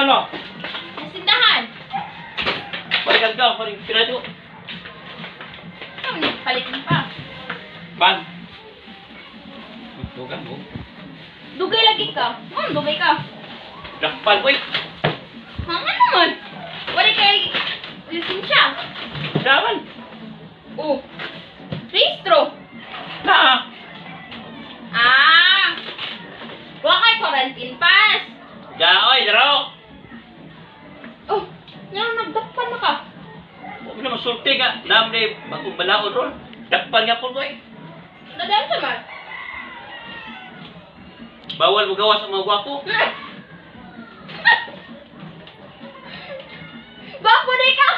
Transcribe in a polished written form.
man mo? Sa tindahan. Balikan ka, balik pinato. Palit mo pa. Ban. Dugang mo. Dugay lagi ka. Dugay ka. Dakpal boy. Ha, nga naman. Wala kay lisensya. Daman. Oh. Rehistro. Na. Ah. Wa kay quarantine pass. Gaoy, daro. Oh, nga nagdakpan na ka. Wa mo na masulti ka. Namli bagong balaod ron. Dakpal nga po boy. Nadaan sa man. Bawal mo gawas ang mga gwapo. Gwapo di ka.